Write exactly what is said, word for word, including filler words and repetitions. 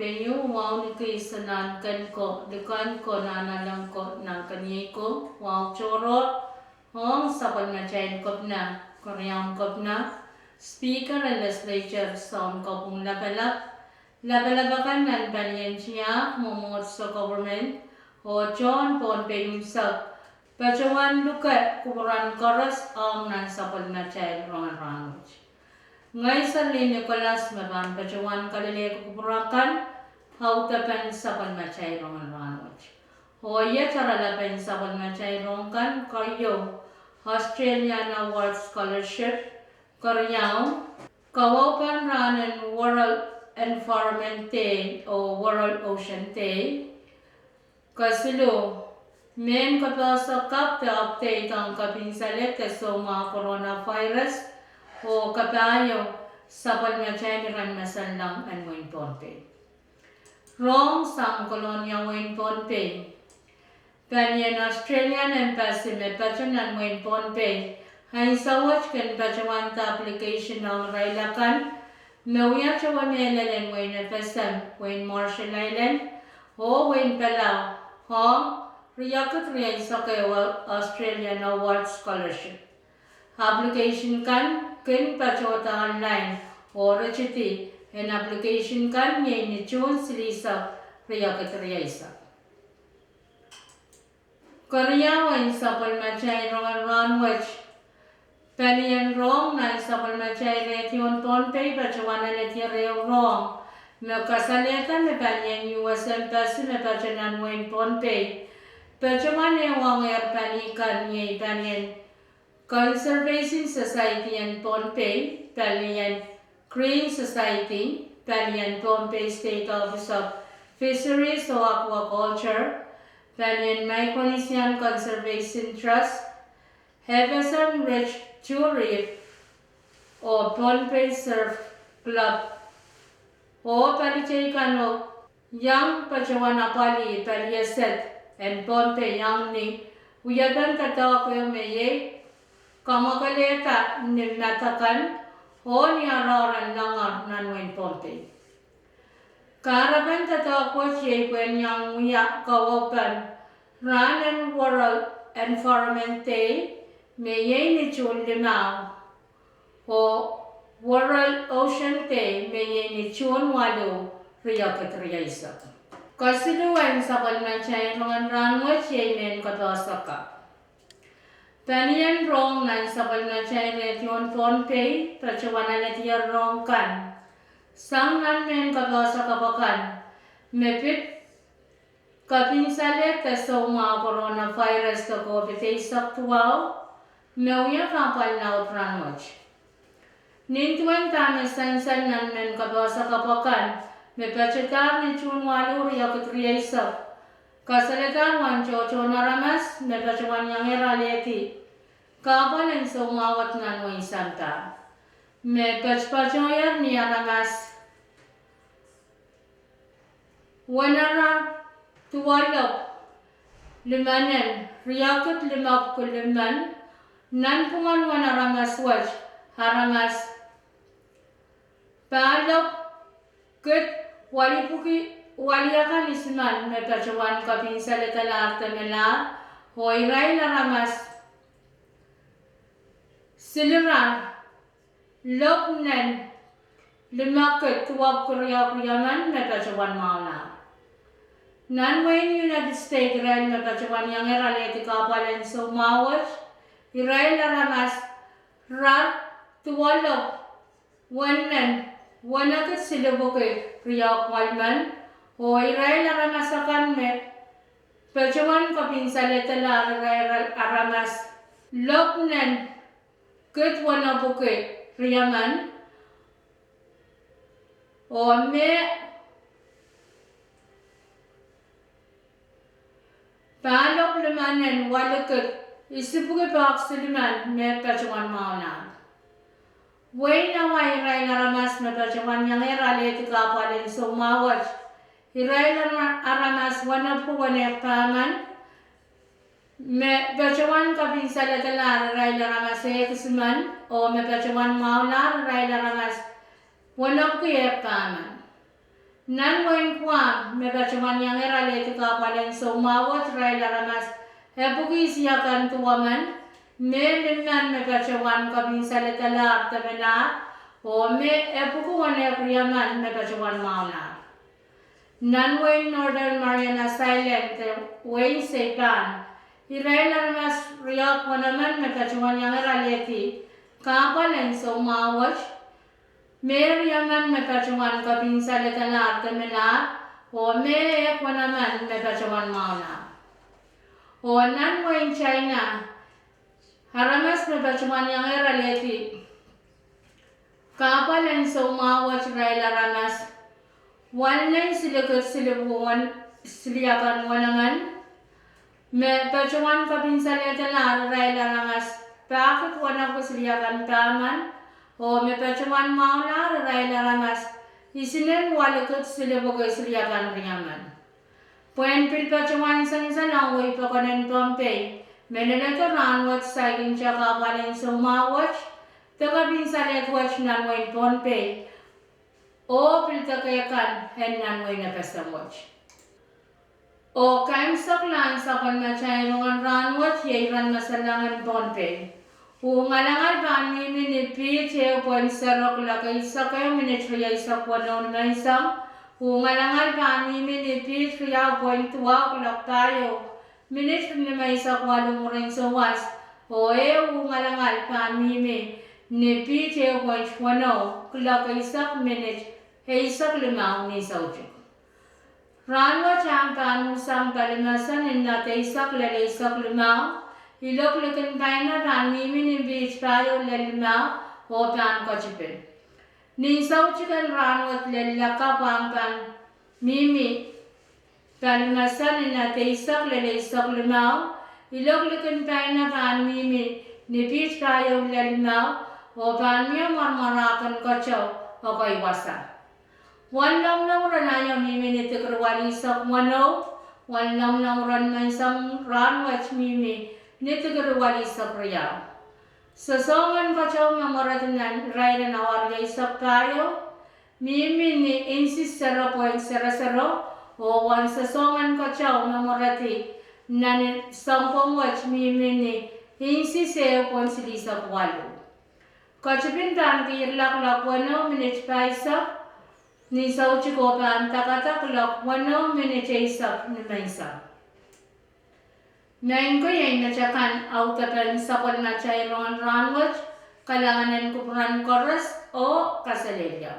Keieu, wauneki sanahnken ko, likan ko, nanalek ko, nan keniei ko, wahu tohrohr ong sapwellimatail Kepina, Keriaun Kepina, Speaker en Legislature, Sounkopwung Lapalap, lapalap akan nan palien tiahk, mwomwohdiso, government, oh tohn Pohnpei unsek, patohwan luke kupwuramwail koaros ong nan sapwellimatail rongen rahnwet. Ngehi Serlihn Nicholas me pahn patohwan kalelehki kupwur akan audepen sapwellimatail rongen rahnwet. Oh iet oaralapen sapwellimatail rong kan: keieu, Australian Award Scholarship; keriau, kawaupen rahnen World Environment Day oh World Ocean Day; kesiluh, mehn kapohso kapw de update ong kepinsaled de soumwahu coronavirus; oh kapahieu, sapwellimatail iren masalong en wehin Pohnpei. Rong sang Kolonia, wehin Pohnpei. Palien Australian Embassy me pato nan wehin Pohnpei ansou wet kin patohwanda application ong irail akan me wia towe mehlel en wehin FSM, wehin Marshall Island, oh wehin Palau ong riekid rieisek ehu Australian Award Scholarship. Application kan kin patohda online, oh ritidi en application kan iei ni June silihsek, riekid rieisek. Keriau en sapwellimatail rongen rahnwet. Palien rong nan sapwellimatail radio en Pohnpei patohwan alehdi ehu rong me kasalehda me palien US Embassy me pato nan wehin Pohnpei patohwan ehuongehr pali kan, iei palien Conservation Society en Pohnpei, palien Green Society, palien Pohnpei State Office of Fisheries oh Aquaculture, palien Micronesian Conservation Trust, FSM Ridge to Reef, oh Pohnpei Surf Club, oh pali teikan o iang patohwan apwalih pali eset en Pohnpei iang ni wiepen doadoahk ehu me iei kamwakelehda ni mad akan oh ni oaroahr en langor nan wehin Pohnpei. Kahrepen doadoahk wet iei pwehn iang wia kawaupen rahnen World Environment Day me iei ni June limau, oh World Ocean Day me iei ni June waluh, riekid rieisek. Kesiluh en sapwellimatail rongen rahnwet iei mehn kapohso kapw. Palien rong nan sapwellimatail radio en Pohnpei patohwan alehdi ehu rong kan sang nan mehn kapohso kapw akan me pid kepinsaled de soumwahu coronavirus de COVID eisek duwau me wia kahpwal laud rahnwet. Nin duwen dahme sansal nan mehn kapohso kapw akan me patohdahr ni June waluh, riekid rieisek, kasalehdahr uwen tohtohn aramas me patohwan iangehr alehdi kahpwal en soumwahu wet nan wehin sampah me patopatohier ni aramas wenera duwelopw limenen riekid limepwiki limmen. Nanpwungen wen aramas wet, aramas pahlopw kid welipwiki weliakan isimen me patohwan kepinsaledalahr de melahr, oh irail aramas silirar lopw nen limekid duwepwiki riehk riemen me patohwan mwahulahr. Nan wehin United States, irail me patohwan iangehr alehdi kahpwal en soumwahu wet, irail aramas rar duwelopw wennen wenekid silipwiki riehk welimen, oh irail aramas akan me patohwan kepinsaledalahr irail aramas lopw nen kid wenepwiki riemen, oh me pahlopw limenen welikid isipwiki pahk silimen me patohwan mwahulahr. Wehin Hawaii, irail aramas me patohwan iangehr alehdi kahpwal en soumwahu wet, irail ara- aramas wenepwiki wenehk pahmen, me patohwan kepinsaledalahr irail aramas ehk isimen, oh me patohwan mwahulahr irail aramas wenepwiki ehk pahmen. Nan wehin Guam me patohwan iangehr alehdi kahpwal en soumwahu wet irail aramas epwiki isiakan duwemen, me limmen me patohwan kapinsaledalahr de melahr, oh me epwiki weneu riemen me patohwan mwahulahr. Nan wehin Northern Mariana Islands de wehin Saipan, irail aramas riehk wenemen me patohwan iangehr alehdi kahpwal en soumwahu wet, me riemen me patohwan kapinsaledalahr de melahr, oh me ehk wenemen me patohwan mwahulahr. Oh nan wehin China, aramas me patohwan iangehr alehdi kahpwal en soumwahu wet irail aramas wenleng silikid silipwiki siliakan wenemen, me patohwan kapinsaledalahr irail aramas pahkid wenepwiki siliakan pahmen, oh me patohwan mwahulahr irail aramas isinen walikid silipwiki siliakan riemen. Pwehn pil patohwan sansal ong wehi pokon en Pohnpei, me leledo rahnwet saikinte kahpwal en soumwahu wet de kapinsalehd wet nan wehin Pohnpei, oh pil deke kan en nan wehin FSM wet. Oh kaimwiseklahn sapwellimatail rongen rahnwet iei iren masalangen Pohnpei. Uh ngalangal pahn mihmi ni piht ehu pwen sero kuloak eisek ehu minit rieisek weneu nimenseng. Uh ngalangal pahn mihmi ni piht riau pwen duwau kuloak pahieu minit nimenseng walu mwurin souwas. Oh ehu uh ngalangal pahn mihmi ni piht ehu pwen weneu kuloak eisek minit eisek limau ni soutik. Rahnwet ahng pahn sang palimese ni nat eisek lel eisek limau. Ilok likin paina pahn mihmi ni piht pahieu lel limau, oh pahn ketipin. Ni soutiken rahnwet lel lakapw ahng pahn mihmi palimese ni nat eisek lel eisek limau. Ilok likin paina pahn mihmi ni piht pahieu lel limau, oh pahn mie mwarmwarahkin keteu ekei wasa. Wen longolong ren aio mihmi ni dikiri walisek weneu. Wen longolong ren menseng rahnwet mihmi ni dikiri walisek riau. Sosoangen keteu me mweredi nan irair en awa rieisek pahieu mihmi ni insi sero pwen sero sero, oh wen sosoangen keteu me mweredi nan sounpwong wet mihmi ni insi ehu pwen silihsek walu. Ketipin pahn kihrla kuloak weneu minit pahisek ni soutik oh pahn dakada kuloak weneu minit eisek nimenseng. Maing ko, iei mehte kan audepen sapwellimatail rongen rahnwet. Kalahngan en kupwuren koaros oh kaselehlie.